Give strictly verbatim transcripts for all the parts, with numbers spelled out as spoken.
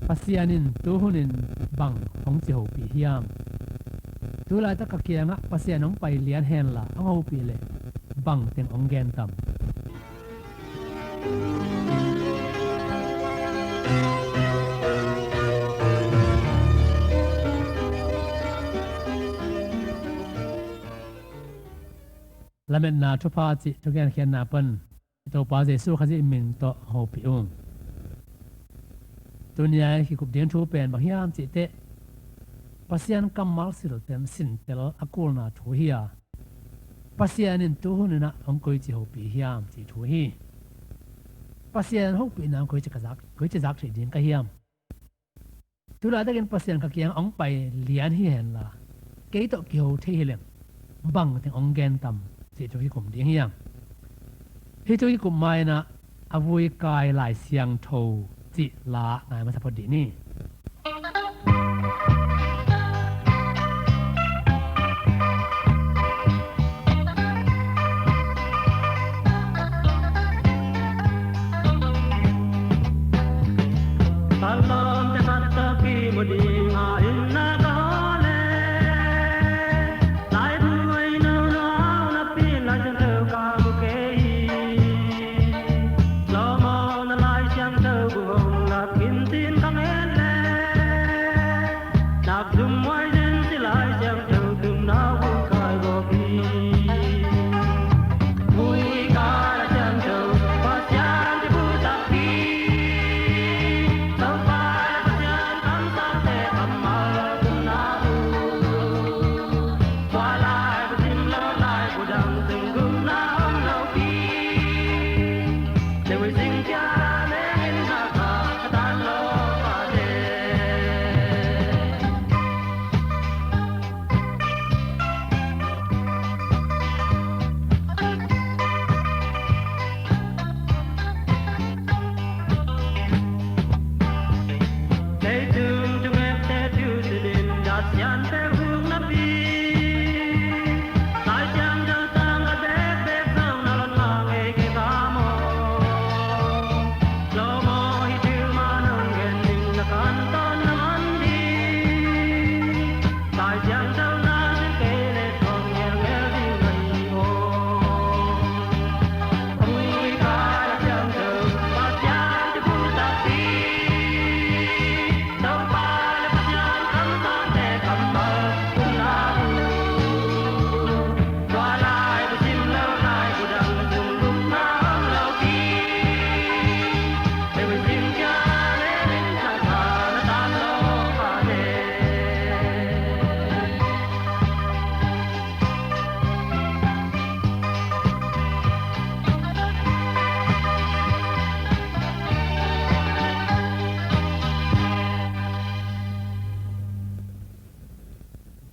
Pasian in tu hunin bang hong ci hopih hiam? Tu laitak ka kiangah Pasian hong pai lian henla hong hopih leh bang teng hong gen tam? Lametna thupha cih thugenkhiatna pan i Topa Jesuh Khazih min tawh hopih ung. Tuni-a i kikup ding thu pen bang hiam cih teh, Pasian kammal siltel, sintel a kulna thu hi a, Pasian in tu huninah hong koici hopih hiam cih thu hi. Pasian hopihna hong koici ka zak, koici zak theih ding ka hiam? Tu laitakin Pasian ka kiang hong pai lian hi henla, kei tawh kiho thei hi leng bang teng hong gen tam cih thu kikum ding hi hang. Hih thu kikum ma-inah a vui kai Lai Siangtho cih la ngai masa phot dih ni.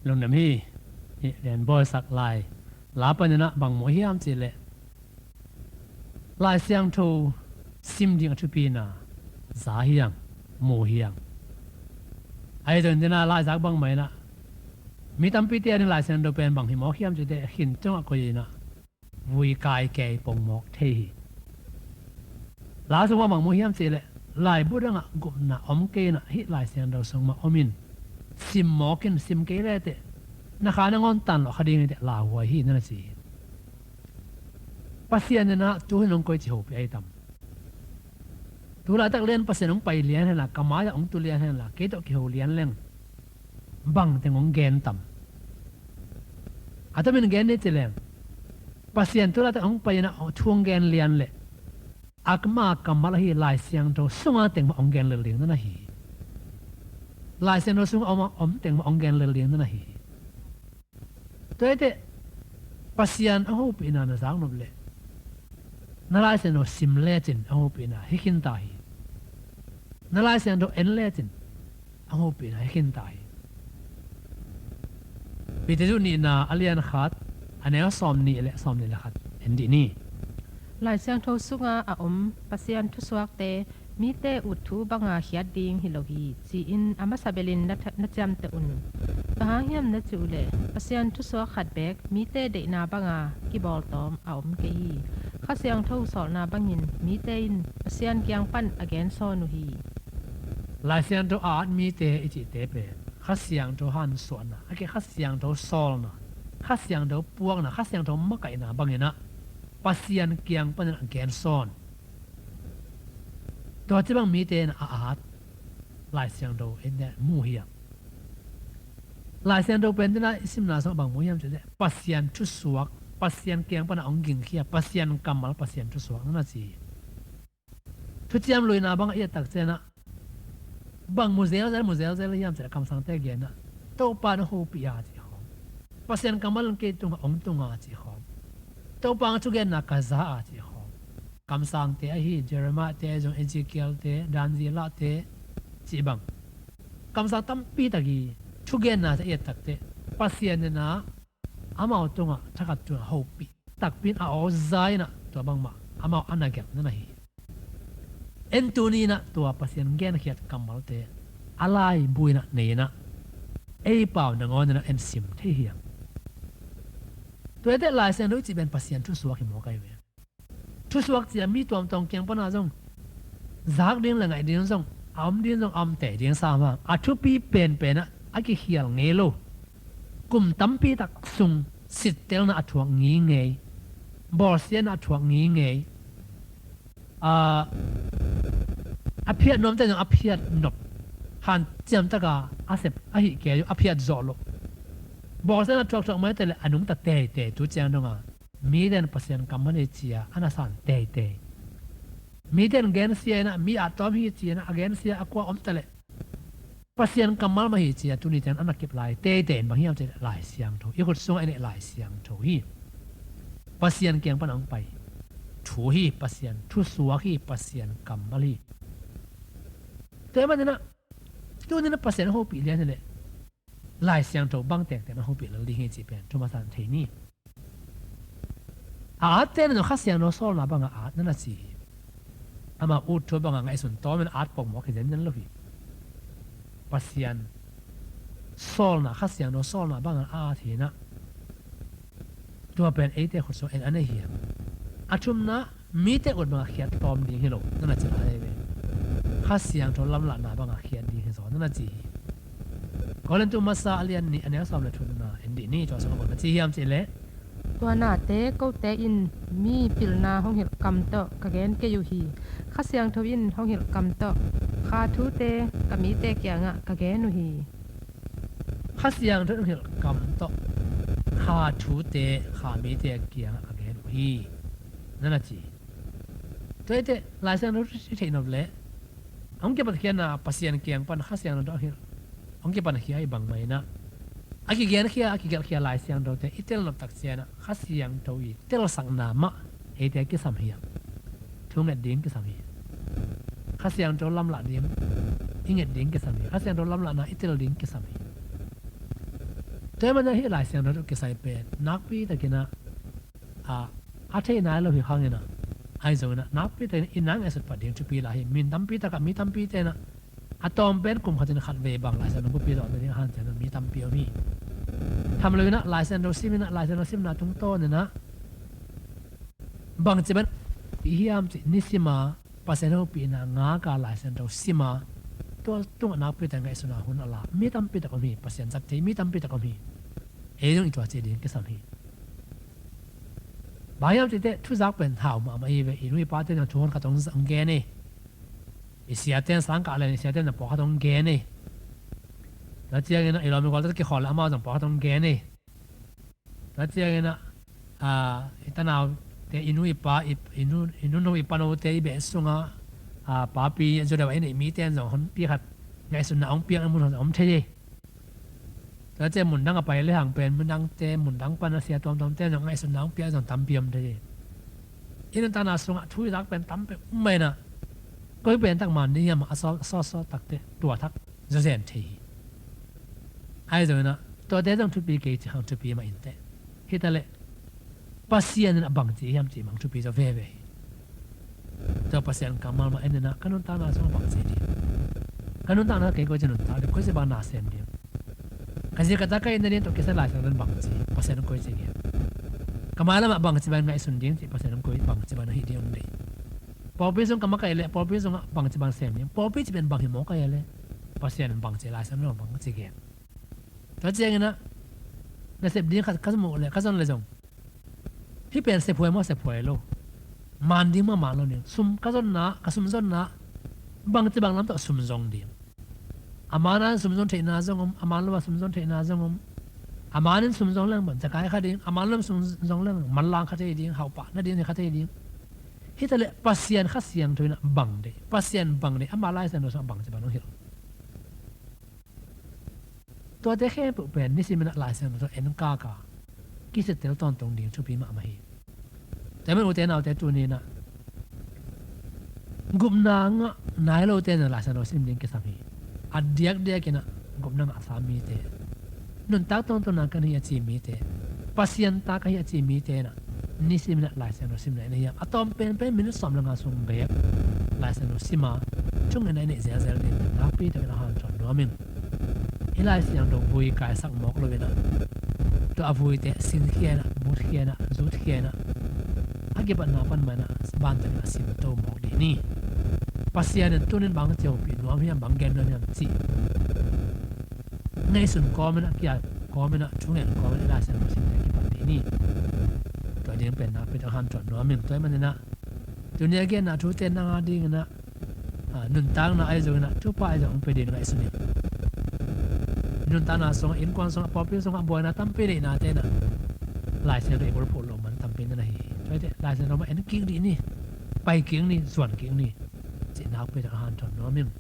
Lungdam hi. Hih Lianbawi sak lai la paninah bang mu hiam cihleh, Lai Siangtho sim ding a thupina za hiang, mu hiang. Ahi zongin dinah laizak bangmah inah mi tampite a ding Lai Siangtho pen bang hi mawk hiam cihleh, khin tungah koih inah vui kai kei pongmawk thei hi. La sungah bang mu hiam cihleh, laibu dangah gupna om kei inah hih Lai Siangtho sungah om in, sim mawk in, sim kei leteh na kha nangawn tan lawh kha ding hi teh, lauhuai hi na na ci hi. Pasian inah tu hunin hong koici hopih ahi tam? Tu laitak lian Pasian hong pai lian henla, ka mai-ah hong tu lian henla, kei tawh kiho lian leng bang teng hong gen tam? A tomin gen ni ci leng, Pasian tu laitak hong pai inah thu hong gen lian leh, ama kammal ahi Lai Siangtho sunga teng mah hong gen lel ding na na hi. Lai Siangtho sunga om, om teng mah hong gen lel ding na na hi. Tua hi teh, Pasian a hopihna na zaknop leh, na Lai Siangtho sim lecin a hopihna hi khinta hi. Na Lai Siangtho en lecin a hopihna hi khinta hi. Peter nihna a lian khat, a neu sawmnih le sawmnih le khat en dih ni. Lai Siangtho sunga a om Pasian thusuakte mite ut thu banga khiat ding hi lo hi, ci-in a masa belin na tha-, na ciamteh un. Bang hang hiam na cih uhleh, Pasian thusuak khat beek mite deihna banga kibawltawm a om kei hi. Kha Siangtho sawlna bangin mite in Pasian kiang pan a gensawn uh hi. Lai Siangtho a at mite i cihte pen Kha Siangtho hansuahna, a ke Kha Siangtho sawlna, Kha Siangtho puakna, Kha Siangtho makaihna bangin ah Pasian kiang panin a gensawn. Tua ci bang mite in a at Lai Siangtho in mu hiam? Lai Siangtho pen tena i simna sungah bang mu hiam cih leh Pasian thusuak, Pasian kiang pana hong gingkhia, Pasian kammal, Pasian thusuak na na ci hi. Thuciam Luina bangah i et tak ciangin ah bang mu zelzel, mu zelzel hiam cih leh kamsangte genna, Topa na hopih a cih khawng, Pasian kammal in kei tungah hong tung a cih khawng, Topa hong thugenna ka za a cih khawng. Kamsangte ahi Jeremiah te zong, Ezekiel te, Daniel te cih bang kamsang tampi tak i thugenna te i et tak teh Pasian in ah amau tungah thakhat tungah hopih takpi in a aw za in ah tua bangmah amau a na gelh na na hi. En tuni in ah tua Pasian genkhiat kammalte a laibu in ah nei in ah ei pau nangawn in ah en sim thei hiam? Tua hi teh Lai Siangtho i cih pen Pasian thusuak hi mawk ahi ve. Thusuak cia mi tuamtuam kiang pana zong zak ding le ngaih ding zong a om ding zong a om tei ding sam a, a thupi penpen ah a kikhial ngei lo. Kum tampi tak sung sittelna a thuak ngingei, bawlsiatna a thuak ngingei, a, a phiat nuamte zong a phiat nop, hanciam taka a sep ahi kei uh a phiat zawh loh. Bawlsiatna thuak thuak mai te le a nungta teitei tu ciang donga mite in Pasian kammal hi cia a na san teitei. Mite in gensia in ah mi a tawm hi ci in ah a gensia a kua om ta leh Pasian kammal mah hi cia tuni ciang a na kip lai teitei in bang hiam cih leh Lai Siangtho, i khut sungah i neih Lai Siangtho hi. Pasian kiang pan a hong pai thu hi, Pasian thusuak hi, Pasian kammal hi. Tua ahih manin ah tuni in ah Pasian a hopih lian hi leh Lai Siangtho bang tengteng a hopih lel ding hi cih pen thu masa in thei ni. A atte in zong Kha Siangtho sawlna bangah a at na na ci hi. Amah ut thu bangah ngaihsun tawmin a at pongmawk hi zenzen lo hi. Pasian sawlna, Kha Siangtho sawlna bangah a at hi in ah tua pen eite khut sung en a nei hiam? A thumna, mite ut bangah khiat tawm ding hi lo na na ci lai ve. Kha Siangtho lamlahna bangah khiat ding hi zaw na na ci hi. Korintu masa a lian nih a neu sawm le thumna en dih ni. Tua sungah bang na ci hiam cih leh, tua nate kote in mi pilna hong hilh kam tawh ka gen kei uh hi. Kha Siangtho in hong hilh kam tawh kha thute ka mite kiangah ka gen uh hi. Kha Siangtho in hong hilh kam tawh kha thute kha mite kiangah ka gen uh hi na na ci hi. Tua hi teh Lai Siangtho i theih nop leh hong kipat khiatna Pasian kiang pan Kha Siangtho tawh hong kipan khia hi bangmah in ah a kigenkhia, a kigelhkhia Lai Siangthote i tel nop tak ciang ah Kha Siangtho i telsakna mah eite kisam hi. Thu nget ding kisam hi. Kha Siangtho lamlah ding i nget ding kisam hi. Kha Siangtho lamlahna i tel ding kisam hi. Tua ahih manin ah hih Lai Siangtho tawh kisai pen nakpi takin ah a, a thei nai lo hi hangin ah, ahi zongin ah nakpi takin i na ngaihsut pah ding thupi lai hi. Mi tampi takah, mi tampi te in ah a tawm pen kum khatin khatvei bang Lai Siangtho bupi zawhna ding a hanciam mi tampi om hi. Tham loin ah Lai Siangtho sim in ah, Lai Siangtho simna tungtawn in ah bangci ban i hiam cih nisim a Pasian hopihna ngak a Lai Siangtho sim a, tua tungah nakpi takin ngaihsutna hun a la mi tampi tak om hi. Pasian zat thei mi tampi tak om hi. Ei zong i tua ci ding kisam hi. Bang hiam cih teh thuzak pen hau mahmah hi ve. I nu i pate in thu hon khat hong gen hi. I siate in sangkah len i siate in pawlkhat hong gen hi. Tua ciangin ah i lawm i gualte kikhawl leh amau zong pawlkhat hong gen hi. Tua ciangin ah, a, i tanaute, i nu i pa, i, i nu, i nunu i panote i beh sungah, a, papi zu deuh a i neih mite in zong honpi khat ngaihsutna hong piak mun hong om thei hi. Tua ciang mundang a pai lehang pen mundangte, mundang pan a sia tuamtuamte in zong ngaihsutna hong piak zong tampi om thei hi. I nuntakna sungah thu i zak pen tam pen um mah in ah koi pen tak man ding hiam a sawt, sawt, sawt takte tua thak zawzen thei hi. Ahi zongin ah tuate zong thupi kei ci hang thupi mah inteh. Hi ta leh Pasian in a bangci hiam cih mang thupi zaw veve hi. Tua Pasian kammal mah en in ah ka nuntakna sungah bangci ding, ka nuntakna kei koici nuntak ding, koici bang na sem ding, ka zia ka ta ka itna ding tawh kisai Lai Siangtho in bangci, Pasian in koici gen, ka mailamah bangci bang ngaihsun ding cih Pasian in koi bangci bang na hih ding hong deih. Pawlpi sung ka makaih leh pawlpi sungah bangci bang sem ding, pawlpi cih pen bang hi mawk ahih leh Pasian in bangci, Lai Siangtho bangci gen. Tua ciangin ah nasep ding khat ka muh leh ka zon leh zong, hih pen sephuai maw, sephuai lo, man ding maw, man lo ding, sum ka zonna, ka sum zonna bangci bang lam tawh sum zong ding. A man a sum zon theihna zong om, a man lo a sum zon theihna zong om. A man in sum zong leng bang cakai kha ding, a man lo in sum zong leng manlang kha thei ding, hauh pah nading kha thei ding. Hi ta leh Pasian Kha Siangtho in ah bang deih, Pasian bang deih, ama Lai Siangtho sungah bangci bang hong hilh. Tuate khempeuh pen nisim in ah Lai Siangtho tawh en kaka kisittel tawntung ding thupi mahmah hi. Tua ahih manin ute naute, tuni in ah gupna ngah nai lote in ah Lai Siangtho sim ding kisam hi. A diakdiak in ah gupna ngahsa mite, nuntak tawntungna ka hi a ci mite, Pasian ta ka hi a ci mite in ah nisim in ah Lai Siangtho simna in ah hiam, a tawm penpen minute sawm le nga sung beek Lai Siangtho sim a, thungetna i neih zelzel ding nakpi takin hong hanthawn nuam ing. Hih Lai Siangtho vui kaisak mawk lo in ah, tua a vuite singkhia in ah, mutkhia in ah, zutkhia in ah, a kipatna pan mah in ah vantung in ah simto mawk dih ni. Pasian in tuni in bang ci hopih nuam hiam, bang gen nuam hiam cih ngaihsun kawm in ah, kia kawm in ah, thungen kawm in ah, Lai Siangtho simte kipat dih ni. Tua ding pen nakpi takin hong hanthawn nuam ing. Tua ahih manin ah tuni a genna thute nang a dingin ah, ah, nuntakna ahi zongin ah, thupha ahi zong hong pia ding ngaihsun ing. Nuntakna sungah, innkuan sungah, pawlpi sungah buaina tampi neihnate in ah Lai Siangtho i bulphuh loh man tampi na hi. Tua hi teh Lai Siangtho mah en kik dih ni, pai kik ni, zuan kik ni, cih nakpi takin hong hanthawn nuam ing.